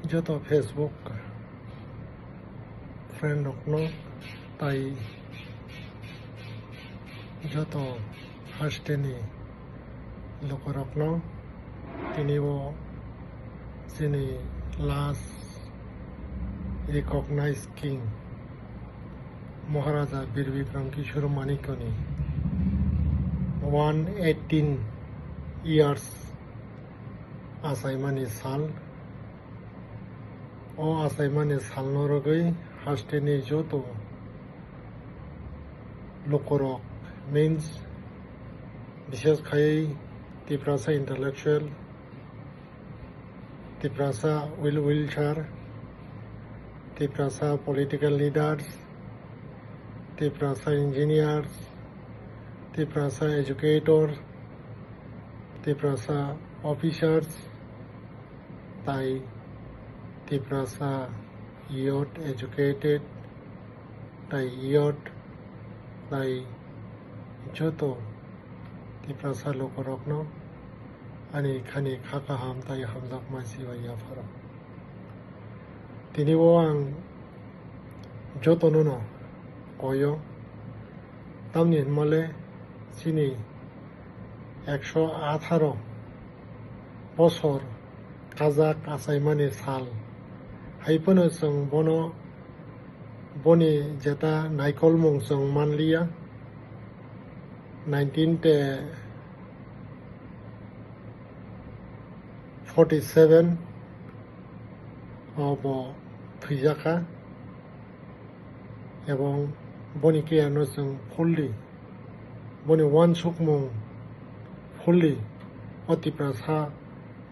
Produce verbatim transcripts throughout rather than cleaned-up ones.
Joto Facebook friend rokno tai joto hasteni lukurokno tini o chini last recognized king Maharaja Bir Bikram Kishore Manikyani one eighteen years achaimani sal. O achaimani salno rwgwi hasteni joto lukurok, means, bishes khai Tiprasa intellectual, Tiprasa well-wisher, Tiprasa political leaders, Tiprasa engineers, Tiprasa educator, Tiprasa officers, tai Tiprasa youth educated, tai youth, tai joto Tiprasa lukurokno ani khani kha kaham tai hamjakma sibai yapharo. Tini o ang jotono no koyo, tamni hinmale chini ekso atharo bosor kajak achaimani sal. Hai phano chwng bono, boni jeta naikolmung chwng manliya. Nineteen te forty seven o bo thwijakha, ebong boni kiyano chwng fully, boni uansukmung fully o Tiprasa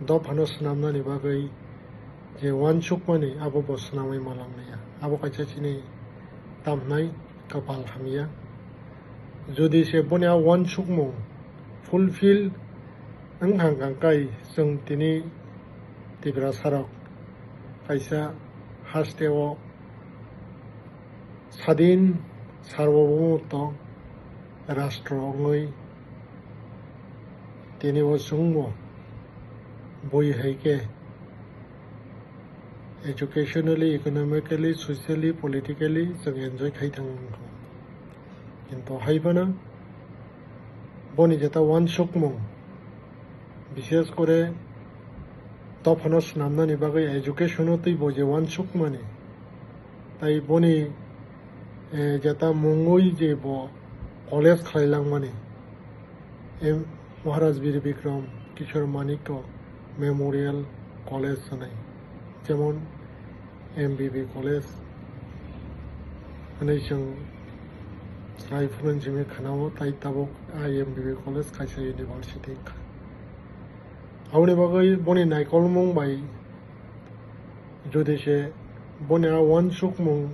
dophano swnamnani bagwi je uansukmani abo bo swnamwi malangliya. Abo kaisa chini tamhnai kapal hamya. Jodi se boni a uansukmung fulfill wngkha hwnkha kai chwng tini Tiprasarok kaisa hasteo sadin sarvabhoumoto rastro wngwi tini o chwngbo bui hai khe educationally, economically, socially, politically chwng enjoy khai thang wngkha. Kintu hai phano boni jeta uansukmung, bishes kore dophano swnamnani bagwi education-o twibo je uansukmani, tai boni, eh, jeta mungwi je bo college khlai langmani, em, Maharaj Bir Bikram Kishore Manikya Memorial College hwnwi, jemon M B B College hwnwi chwng chwrai phuru simi khwnao, tai tabuk I M B B College kaisa university wngkha. Aboni bagwi boni naikolmung bai jodi se boni a uansukmung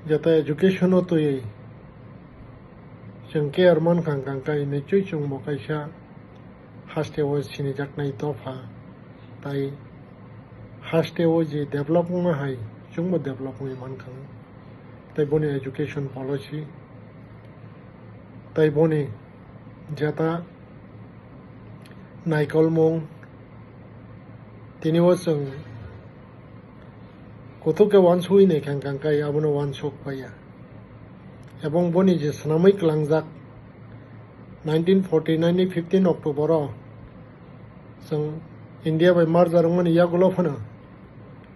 jeta education-o twiwi chwng care mankha hwnkha kai nichoi chwngbo kaisa hasteo sinijaknai dopha, tai hasteo je develop wngma hai chwngbo develop wngwi mankha. Tai boni education policy, tai boni jeta naikolmung, tini o chwng kuthuk khe uansugwi naikha hwnkha kai abono uansuk paiya. Ebong boni je swnamwi kwlangjak nineteen forty nine ni fifteen October o chwng India bai merger wngmani yagulo phano,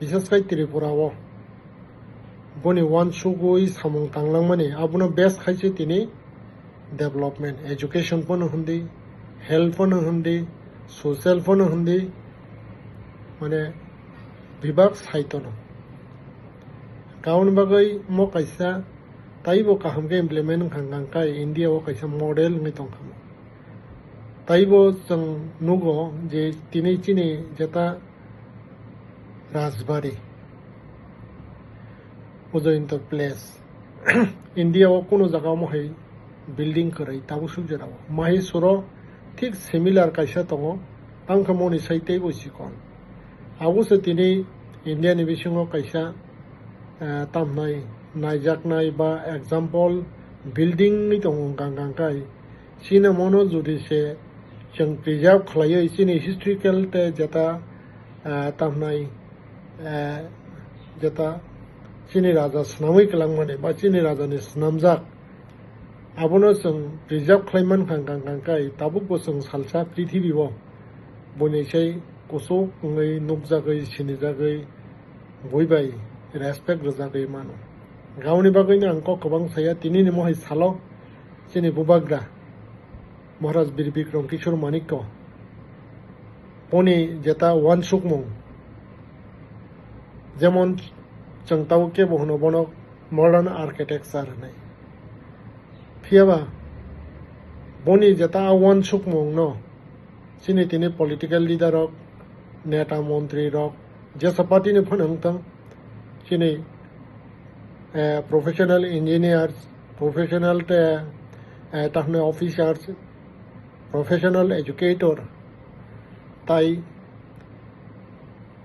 bishes khai Tripura o boni uansugwi samung tanglangmani abono base khaise tini development, education phano hwndi, health phano hwndi, social phano hwndi, mane bibak saitono. Kaun bagwi mo kaisa taibo kaham khe implement wngkha, hwnkha kai India o kaisa model wngwi tongkha mo. Taibo chwng nugo je tini chini jeta Rajbari, Ujjayanta Place, India o kuno jaga omo hai building kwrwi tabuk suk jora o. Maheswaro thik similar kaisa tongo, tamo khe moni sai teibo chikon. Abo se tini India ni bisingo kaisa, eh, tamnai, naijaknai ba example building ni tongo gang gang kai. Chini mono jodi se Chwng preserve khlaiwi chini historical tei jeta, ah, tamhnai, ah, jeta chini raja swnamwi kwlangmani ba chini rajani swnamjak, abono chwng preserve khlai mankha hwnkha hwnkha khe tabukbo chwng salsa prithibio buini sai kuchuk wngwi nukjagwi sinijagwi bui bai respect rwjagwi mano. Aboni bagwino ang kok kwbang saya, tinini mohai salo chini bubagra Maharaj Bir Bikram Kishore Manikya boni jeta uansukmung, jemon chwng tabuk kebo hwno bono modern architecture hwnwi. Phiyaba boni jeta a uansukmungno chini tini political leader rok, neta montri rok, jesa party ni phano wng thung, chini, eh, professional engineers, professional te, eh, tahne officers, professional educator, tai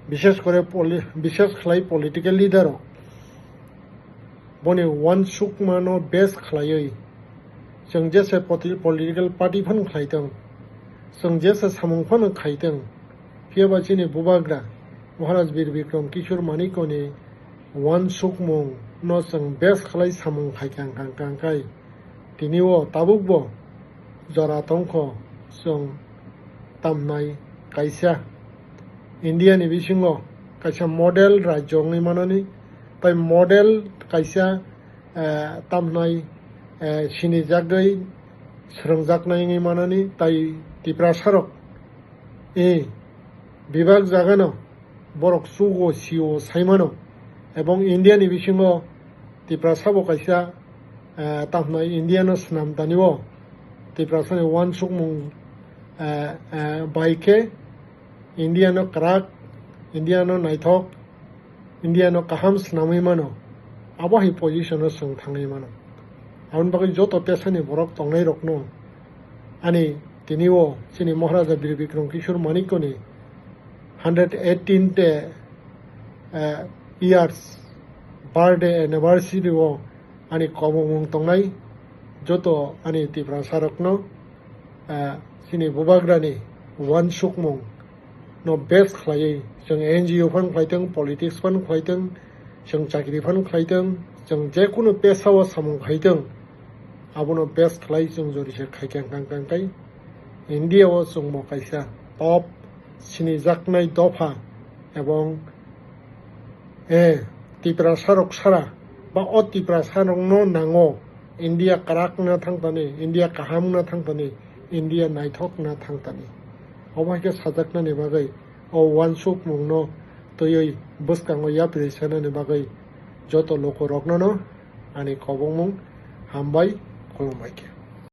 bishes kore poli-, bishes khlai political leader rok boni uansukmano base khlaiwi, chwng jesa poti-, political party phano khlai thung, chwng jesa samung phano khai thung, phiyaba chini bubagra Maharaj Bir Bikram Kishore Manikyani uansukmung no chwng base khlai samung khai kang kang kang khai, tini o tabuk bo jora tongkho chwng tamnai kaisa India ni bisingo kaisa model rajyo wngwi manani, tai model kaisa, eh, tamhnai, eh, sinijagwi swrwngjaknai wngwi manani, tai Tiprasa rok, eh, bebak jagano borok chugo sio saimano, ebong India ni bisingo Tiprasa bo kaisa, eh, tamhnai India no swnam tanio, Tiprasa ni uansukmung, eh, eh, bai khe India no kwrak, India no naithok, India no kaham swnamwi mano, abo hai position o chwng thangwi mano. Aboni bagwi joto pesani borok tongnai rokno ani tini o chini Maharaja Bir Bikram Kishore Manikyani hundred eighteen te, eh, years birthday anniversary o ani kobongmung tongnai joto ani Tiprasa rokno, eh, chini bubagrani uansukmung no base khlaiwi, chwng N G O phano khlai thung, politics phano khlai thung, chwng chakri phano khlai thung, chwng jekunu pesa o samung khai thung, abono base khlai chwng jori se khai kang kang kang kai. India o chwng bo kaisa top sinijaknai dopha, ebong, eh, Tiprasa rok sara ba o Tiprasa rokno nango India kwrak wngna thang tani, India kaham wngna thang tani, India naithok wngna thang tani. Obo hai khe sajaknani bagwi o uansukmungno twiwi bwskango yapri sanani bagwi joto lukurokno no ani kobongmung hambai, khulumbai khe.